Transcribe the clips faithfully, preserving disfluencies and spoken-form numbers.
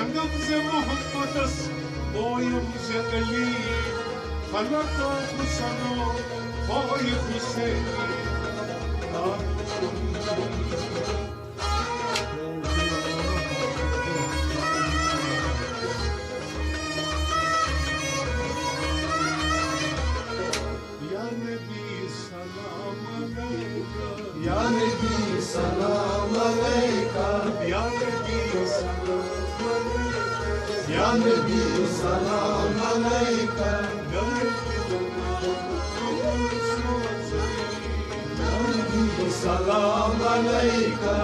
ونم زِ محمدس پویم زِ علی، خلق حسنو پوی حسین۔ یا نبی سلام علیکہ۔ یا نبی سلام علیکہ۔ یا نبی سلام علیکہ۔ یا نبی سلام علیکہ۔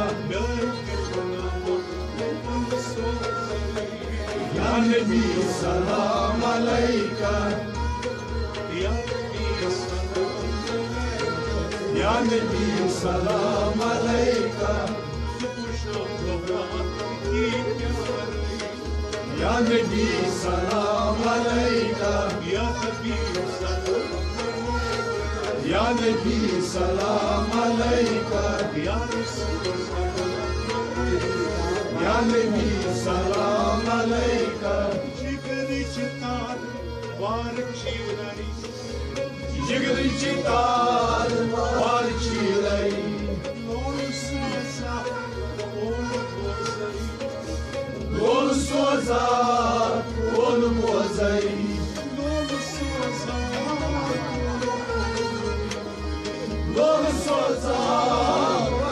یا نبی سلام علیکہ۔ یا نبی سلام علیکہ۔ یا نبی سلام علیکہ۔ یا نبی سلام علیکہ۔ یا حبیب سلام علیکہ۔ یا نبی سلام علیکہ۔ یا رسول سلام علیکہ۔ یا نبی سلام علیکہ۔ جگرٕچ تار وار چیرے۔ جگرٕچ تار وار چیرے۔ لول سوزا اون بوزے۔ لول سوزا اون بوزے۔ لول سوزا اون بوزے۔ لول سوزا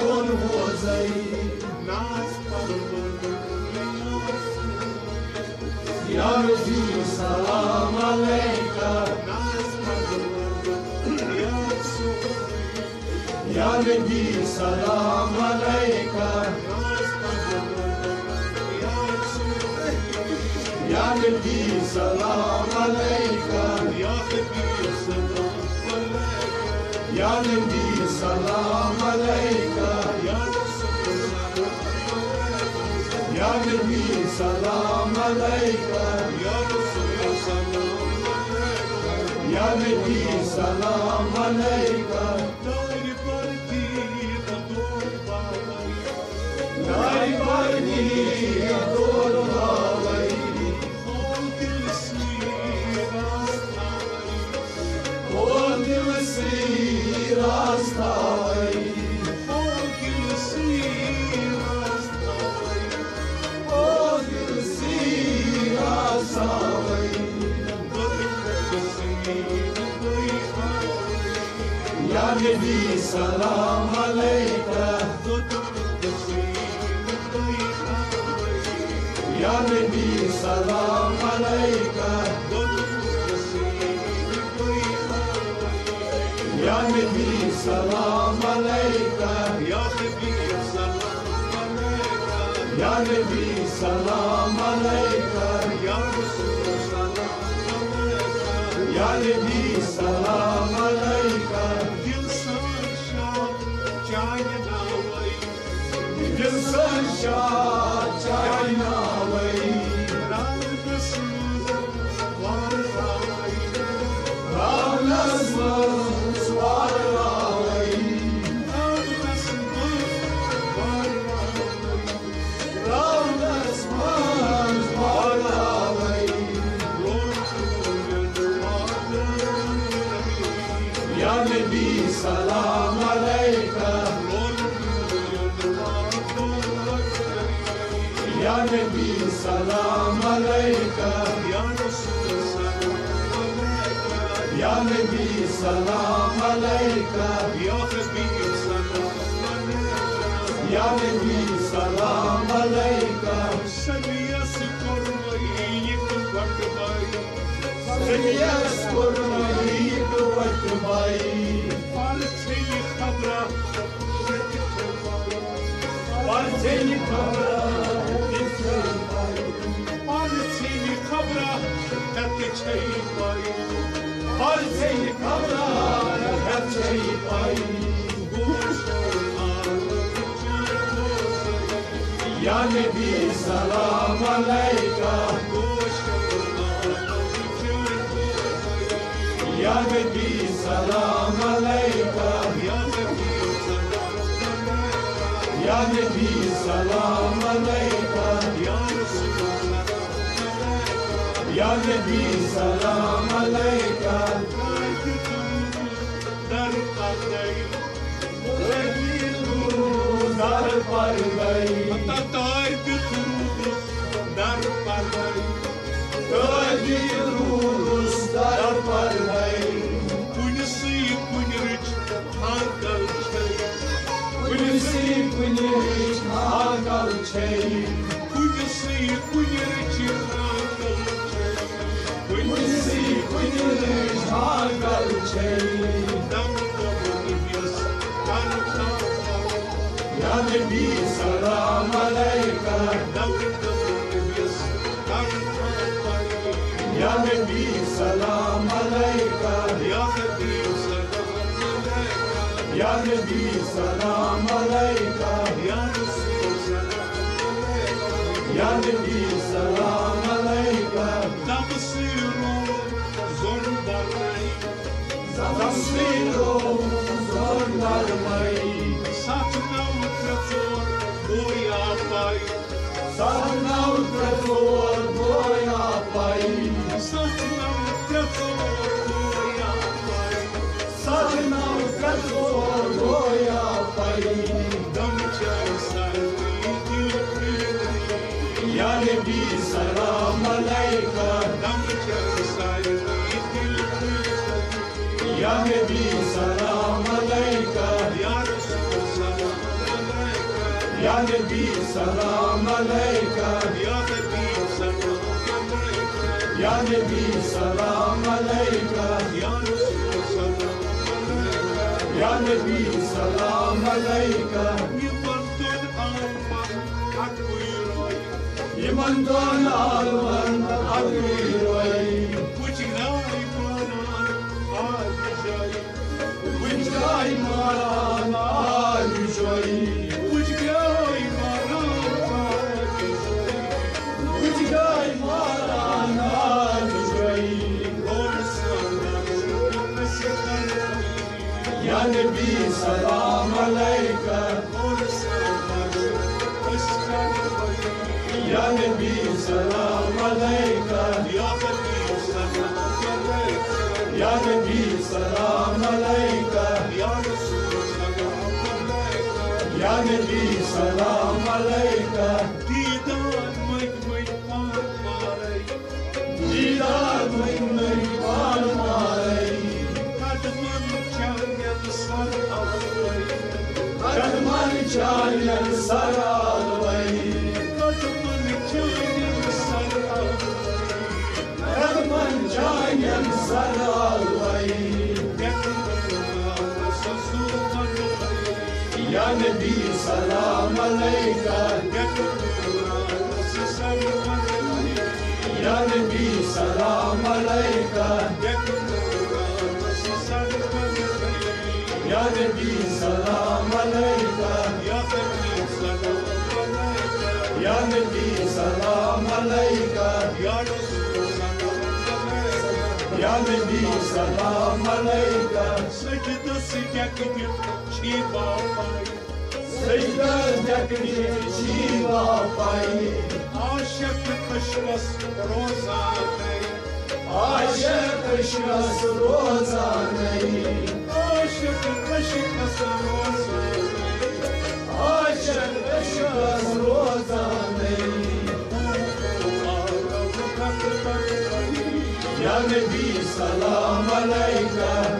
اون بوزے۔ ناز پرور یا نبی سلام علیکہ۔ یا نبی سلام علیکہ۔ یا نبی سلام علیکہ۔ یا نبی سلام علیکہ۔ یا نبی سلام علیکہ۔ یا رسول سلام علیکہ۔ یا نبی سلام علیکہ۔ یا رسول سلام علیکہ۔ یا نبی سلام علیکہ۔ دارِ پردی دور باوے۔ دارِ پردی دور باوے۔ او دل سی راز تھاوے۔ او دل سی راز تھاوے۔ او دل سی راز تھاوے۔ او دل سی راز تھاوے۔ یا نبی سلام علیکہ۔ یا نبی سلام علیکہ۔ یا نبی سلام علیکہ۔ یا نبی سلام علیکہ۔ یا نبی سلام علیکہ۔ یا رسول سلام علیکہ۔ یا نبی سلام علیکہ۔ دل سان شاد چانہِ ناوے۔ دل سان شاد چانہِ ناوے۔ رونس منٛز وارٕ راوے۔ رونس منٛز وارٕ راوے۔ رونس منٛز وارٕ راوے۔ رونس منٛز وارٕ راوے۔ یا نبی سلام علیکہ۔ یا نبی سلام علیکہ۔ یا نبی سلام علیکہ۔ یا نبی سلام علیکہ۔ سمیس کوٚر مےٚ یہِ وَٹہٕ بَے۔ سمیس کوٚر مےٚ یہِ وَٹہٕ بَے۔ پَرٕ ژھیٚنہِ خبرا، پَرٕ ژھیٚنہِ خبرا، پَرٕ ژھیٚنہِ خبرا، ہٮ۪تھ چھے پَے۔ پَرٕ ژھیٚنہِ خبرا، ہٮ۪تھ چھے پَے۔ یا نبی سلام علیکہ۔ یا نبی سلام علیکہ۔ یا نبی سلام علیکہ۔ یا نبی سلام علیکہ، در پردے، در پردے، تتاے تہِ روٗدُس در پردے، تاج روٗدُس در پردے۔ کُنہِ سٕے کُنہِ رٕچھ ہاکل چھے، کُنہِ سٕے کُنہِ رٕچھ ہاکل چھے، کُنہِ سٕے کُنہِ رٕچھ ہاکل چھے، کُنہِ سٕے کُنہِ رٕچھ ہاکل چھے۔ دم دم نبیَس کر ژھاوَل۔ یا نبی سلام علیکہ۔ دم دم نبیَس کر ژھاوَل۔ یا نبی سلام علیکہ۔ یا نبی سلام علیکہ۔ یا نبی سلام علیکہ۔ یا رسول سلام علیکہ۔ یا نبی سلام علیکہ۔ دم سیرو زون درمائی۔ دم سیرو زون درمائی۔ ستھ نو ترٛےٚ ژور بویا پائی۔ ستھ نو ترٛےٚ ژور بویا پائی۔ ستھ نو ترٛےٚ ژور بویا پائی۔ ستھ نو ترٛےٚ ژور بویا پائی۔ دم چار سالی دل پھیری۔ یا نبی سلام علیکہ۔ دم چار سالی دل پھیری۔ یا نبی سلام علیکہ۔ یا رسول سلام علیکہ۔ یا نبی سلام علیکہ۔ یا نبی سلام علیکہ۔ یا نبی سلام علیکہ۔ یا رسول سلام علیکہ۔ یا نبی سلام علیکہ۔ یِمن دۄن عالمن اَکُے رۄب۔ یِمن دۄن عالمن اَکُے رۄب۔ وٕچھ گاے پانان آز جاے۔ وٕچھ گاے ماران آز جاے۔ وٕچھ گاے ماران آز جاے۔ وٕچھ گاے ماران آز جاے۔ اور سارا یا نبی سلام علیکہ۔ یا نبی سلام علیکہ۔ یا نبی سلام علیکہ۔ یا نبی سلام علیکہ۔ دیدار مٔنگۍ مٔنگۍ پان مارے۔ دیدار مٔنگۍ مٔنگۍ پان مارے۔ قدمن چانٮ۪ن سر الوے۔ قدمن چانٮ۪ن سر الوے۔ قدمن چانٮ۪ن سر الوے۔ قدمن چانٮ۪ن سر الوے۔ یا نبی سلام علیکہ۔ یا نبی سلام علیکہ۔ یا نبی سلام علیکہ۔ یا نبی سلام علیکہ۔ یا نبی سلام علیکہ۔ سجدس ڈیکہٕ دِتھ چھی باپاے۔ سجدس ڈیکہٕ دِتھ چھی باپاے۔ عاشق عشقس روزانے۔ عاشق عشقس روزانے۔ عاشق عشقس روزانے۔ عاشق عشقس روزانے۔ یا نبی سلام علیکہ۔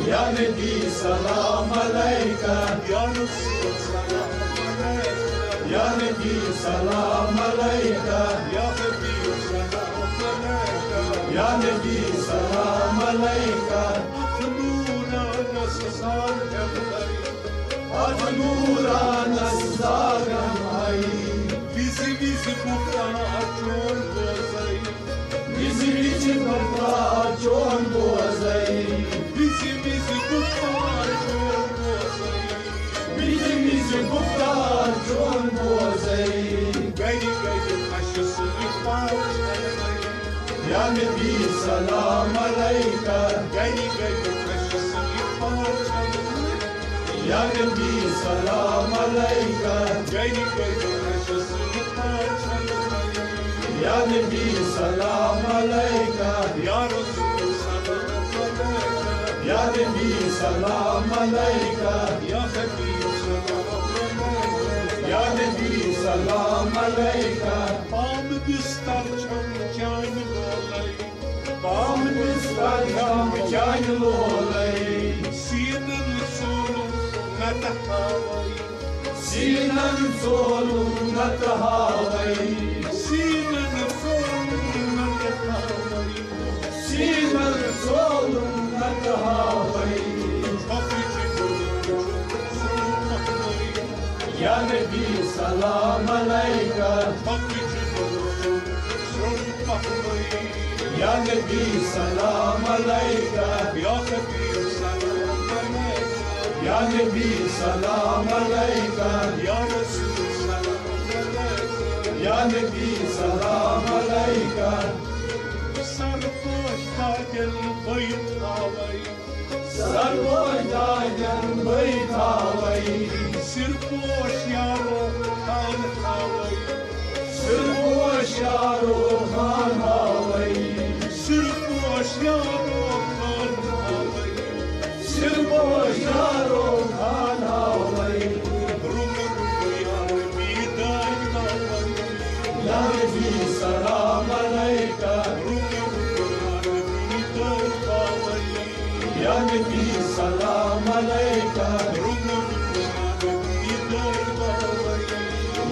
یا نبی سلام علیکہ۔ یا رسول سلام علیکہ۔ یا نبی سلام علیکہ۔ یا حبیب سلام علیکہ۔ یا نبی سلام علیکہ۔ اتھ نورانس زال ہٮ۪مہٕ۔ اتھ نورانس زال ہٮ۪مہٕ۔ وِزِ وِزِ گُفتار چون بوزے۔ وِزِ وِزِ گُفتار چون بوزے۔ وِزِ وِزِ گُفتار چون بوزے۔ وِزِ وِزِ گُفتار چون بوزے۔ گرِ گرِ خۄشہِ سۭتۍ پاو چھلے۔ یا نبی سلام علیکہ۔ گرِ گرِ خۄشہِ سۭتۍ پاو چھلے۔ یا نبی سلام علیکہ۔ گرِ گرِ خۄشہِ سۭتۍ پاو چھلے۔ يا نبي سلام عليك. يا رسول سلام عليك. يا نبي سلام عليك. يا حبيب سلام عليك. يا نبي سلام عليك. پامہٕ بستر چھم چانہِ لولے. پامہٕ بستر چھم چانہِ لولے. سیٖنن ژولُم نتہٕ ہاوے. سیٖنن ژولُم نتہٕ ہاوے. سیٖنن ژولُم نتہٕ ہاوے. سیٖنن ژولُم نتہٕ ہاوے. پکھ جِگُر چھُم سُہ پکھنُے. يا نبي سلام عليك. پکھ جِگُر چھُم سُہ پکھنُے. يا نبي سلام عليك. يا حبيب سلام عليك. يا نبي سلام عليك. يا رسول سلام عليك. يا نبي سلام عليك. سرپوش تاجن بٲیِتھ آوے. سرپوش تاجن بٲیِتھ آوے. سرپوش یارو خان آوے. سرپوش یارو خان آوے. سرپوش یارو خان آوے. سرپوش یارو خان آوے. رُکہٕ رُکہٕ یار بیدار آوے. يا نبي سلام عليك. رُکہٕ رُکہٕ یار بیدار آوے. يا نبي سلام عليك. رُکہٕ رُکہٕ یار بیدار آوے.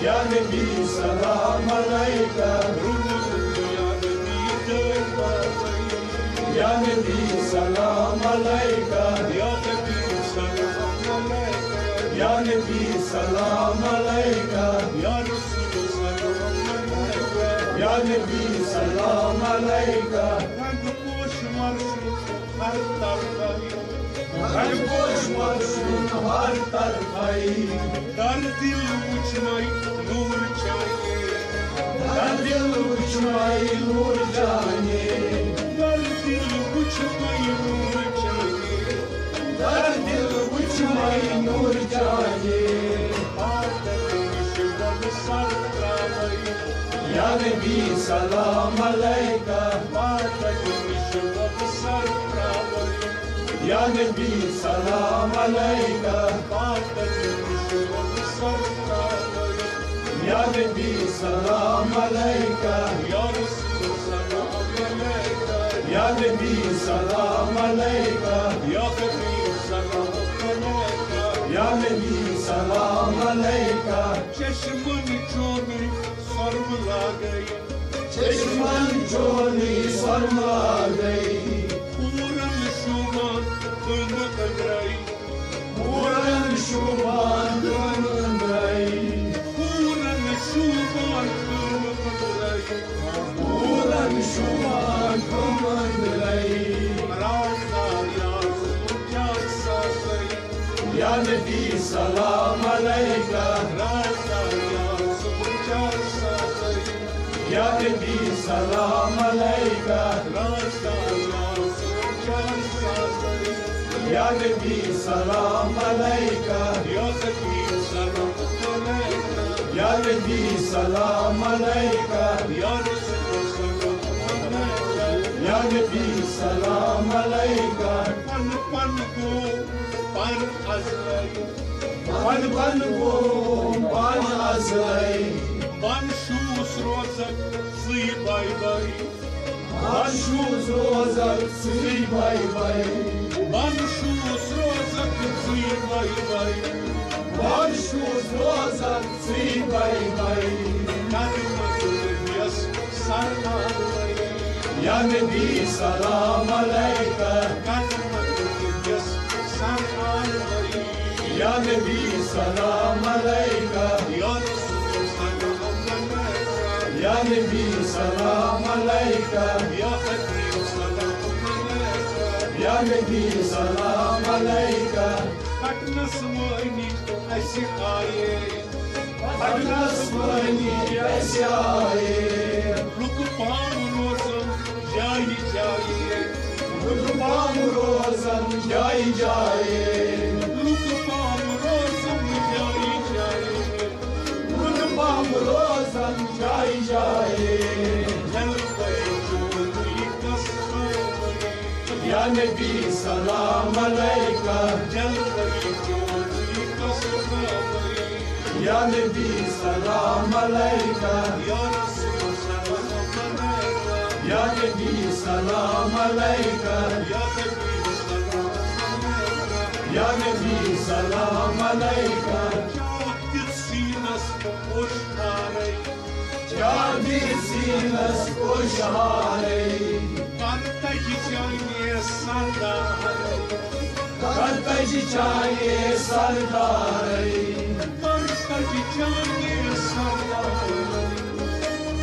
يا نبي سلام عليك. رُکہٕ رُکہٕ یار بیدار آوے. يا نبي سلام عليك. يا حبيب سلام عليك. يا نبي سلام عليك. يا رسول سلام عليك. يا نبي سلام عليك. رنگ پوش ورشُن ہر طرفے. رنگ پوش ورشُن ہر طرفے. در دل وچھنَے نور چانے. در دل وچھنَے نور چانے. در دل وچھنَے نور چانے. در دل وچھنَے نور چانے. پاتک نِش وَب سر تراوے. يا نبي سلام عليك. پاتک نِش وَب سر تراوے. يا نبي سلام عليك. پاتک نِش وَب سر تراوے. يا نبي سلام عليك. يا رسول سلام عليك. يا نبي سلام عليك. يا حبيب سلام عليك. يا نبي سلام عليك. چشمن چونی سرم لاگے. چشمن چونی سرم لاگے. پورن شومان تن اندرے. پورن شومان تن اندرے. پورن شومان تن اندرے. پورن شومان تن اندرے. رازدار یار سوچار سازے. يا نبي سلام عليك. رازدار یار سوچار سازے. يا نبي سلام عليك. رازدار يا سوچار سازے. يا نبي سلام عليك. يا حبيب سلام عليك. يا نبي سلام عليك. يا رسول سلام عليك. يا نبي سلام عليك. پن پن گوٚو پن ازلے. پن پن گوٚو پن ازلے. بن شوٗژ روزن ژٕے بے بے. بن شوٗژ روزن ژٕے بے بے. بن شوٗژ روزن ژٕے بے بے. بن شوٗژ روزن ژٕے بے بے. قدمن یس سر آوے. يا نبي سلام عليك. قدمن یس سر آوے. يا نبي سلام عليك. يا رسول سلام عليك. يا نبي سلام عليك. يا حبيب سلام عليك. يا نبي سلام عليك. پٹنس وٲنی اسہِ آیے. پٹنس وٲنی اسہِ آیے. لُکہٕ پام روزن جایہِ جایہِ. لُکہٕ پام روزن جایہِ جایہِ. لُکہٕ پام روزن جایہِ جایہِ. لُکہٕ پام روزن جایہِ جایہِ. نبی سلام علیکہ۔ یا نبی سلام علیکہ۔ یا نبی سلام علیکہ۔ یا نبی سلام علیکہ۔ چاک دِتھ سیٖنس اوٚش ہارے۔ چاک دِتھ سیٖنس اوٚش ہارے۔ کر تجہِ چانہِ سردارے۔ کر تجہِ چانہِ سردارے۔ کر تجہِ چانہِ سردارے۔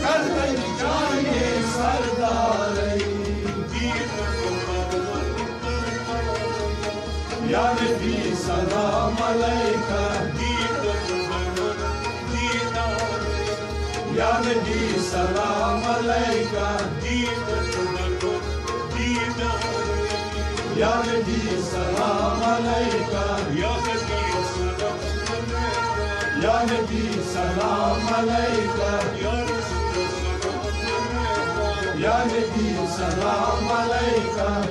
کر تجہِ چانہِ سردارے۔ دیٖدن یا نبی سلام علیکہ۔ یا نبی سلام علیکہ۔ یا نبی سلام علیکہ۔ یا نبی سلام علیکہ۔ یا نبی سلام علیکہ۔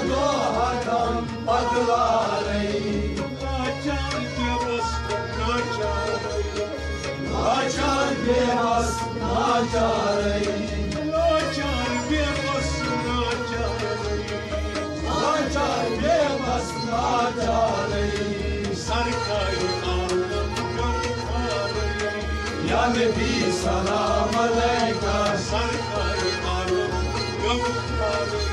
دۄہ ہتم پتہٕ لارے۔ لاچار بے بس ناچارے۔ لاچار بے بس ناچارے۔ لاچار بے بس ناچارے۔ لاچار بے بس ناچارے۔ سرکار عالم غمخوارے۔ یا نبی سلام علیکہ۔ سرکار عالم غمخوارے۔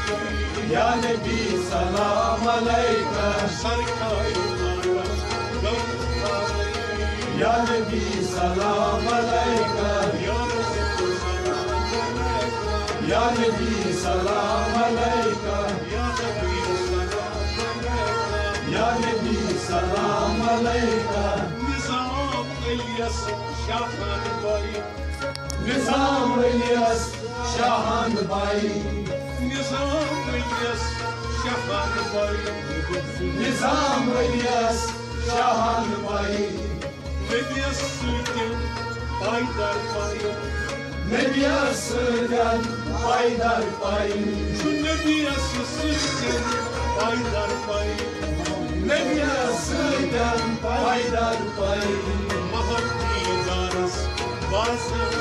یا نبی سلام علیکہ۔ سرکار عالم غمخوارے۔ یا نبی سلام علیکہ۔ یا رسول سلام علیکہ۔ یا نبی سلام علیکہ۔ یا نبی سلام علیکہ۔ یا نبی سلام علیکہ۔ نظام علیس شاہان بائی۔ نظام علیس شاہان بائی۔ نظام علیس شاہان بائی۔ نظام علیس شاہان بائی۔ نبیس سۭتۍ پایدار پایہِ۔ نبیس سۭتۍ پایدار پایہِ۔ چھُ نبیس سۭتۍ پایدار پایہِ۔ نبیس سۭتۍ پایدار پایہِ۔ محب دیدارس بازار۔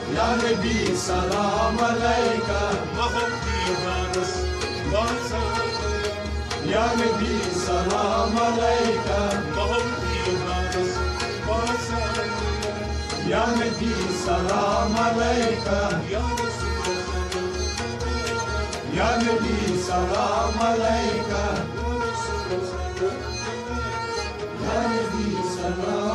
یا نبی سلام علیکہ۔ محب دیدارس بازار۔ یا نبی سلام علیکہ۔ محب دیدارس بازار۔ یا نبی سلام علیکہ۔ یا رسول سلام۔ یا نبی سلام علیکہ۔ یا رسول سلام۔ یا نبی سلام